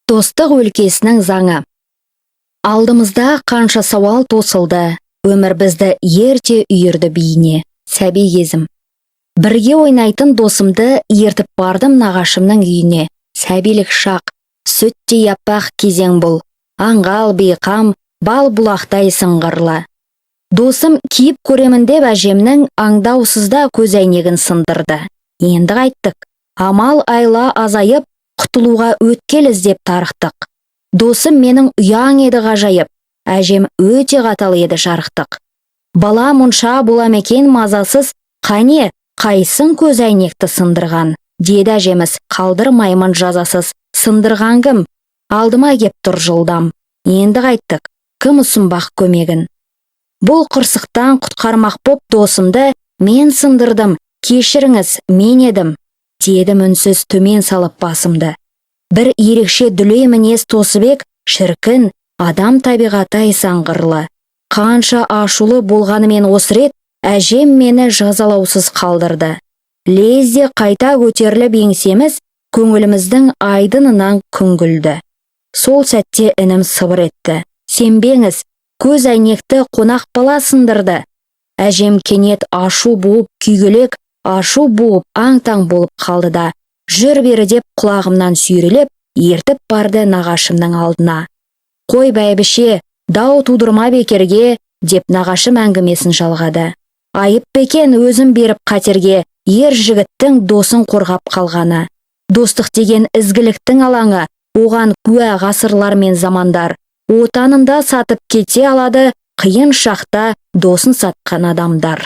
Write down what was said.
Достық өлкесінің заңы. Алдымызда қанша сауал тосылды, өмір бізді ерте үйірді биіне. Сәби кезім. Бірге ойнайтын досымды ертіп бардым нағашымның үйіне. Сәбилік шақ, сүттей аппақ кезең бұл. Аңғал, бейқам, бал бұлақтай сыңғырлы. Досым киіп көремін деп әжемнің аңдаусызда көз әйнегін сындырды. Енді қайттік. Амал айла азайып, құтылуға өткел іздеп тарықтық. Досым менің ұяң еді ғажайып, әжем өте қатал еді жарықтық. Бала мұнша бола ма екен мазасыз, қане, қайсың көз әйнекті сындырған? Деді әжеміз, қалдырмаймын жазасыз. Сындырған кім? Алдыма кеп тұр жылдам. Енді қайттік, кім ұсынбақ көмегін? Бұл қырсықтан құтқармақ боп досымды мен сындырдым, кешіріңіз, мен едім, дедім үнсіз төмен салып басымды. Бір ерекше дүлей мінез тосып ек, шіркін, адам табиғаты ай саңғырлы. Қанша ашулы болғанымен осы рет әжем мені жазалаусыз қалдырды. Лезде қайта көтеріліп еңсеміз, көңіліміздің айдынынан күн күлді. Сол сәтте інім сыбыр етті. Сенбеңіз, көз әйнекті қонақ бала сындырды. Әжем кенет ашу буып күйгелек, ашу буып аң-таң болып қалды да, жүр бері деп құлағымнан сүйрелеп, ертіп барды нағашымның алдына. Қой бәйбіше, дау тудырма бекерге, деп нағашым әңгімесін жалғады. Айып па екен өзім беріп қатерге, ер жігіттің досын қорғап қалғаны. Достық деген ізгіліктің алаңы, оған куә ғасырлар мен замандар. Отанында сатып кете алады, қиын шақта досын сатқан адамдар.